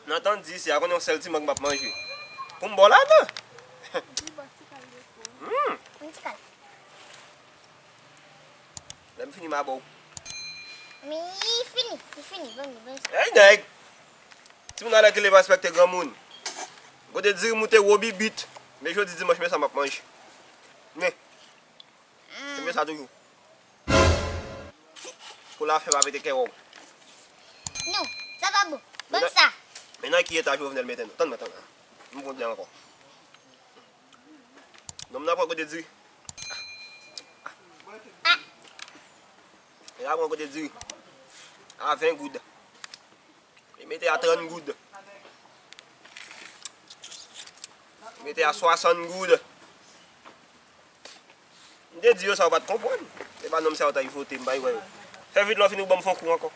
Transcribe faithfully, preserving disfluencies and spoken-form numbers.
Nan tan di isi a, konnen yon sèl ti mang m ap manje. Pou m ba w ladan. Hmm. Yon ti kal. Lè m fini, m a ba w. Men li fini, li fini, ban m li, ban m sa. Ey, nèg! Timoun alèkile pa respekte granmoun. Kote diri moute wo bibit. Men jodi dimanch, men sa m ap manje. Men. Se men sa toujou. Pou lafen pa pete kè wòw. Non, sa pa bon. Ban m sa. Men nan ki eta Jovenel mete nou? Tann mwen, tann mwen. M konn ankò. Nonm nan pran kote diri. Li la pran kote diri. A ven goud. Li mete a trant goud. Li mete a swasann goud. M te di yo sa, yo pa t konprann. Se pa nonm sa yo t al vote, m pa t wè yo. Fè vit la, w fini, ou ban m fon kou ankò.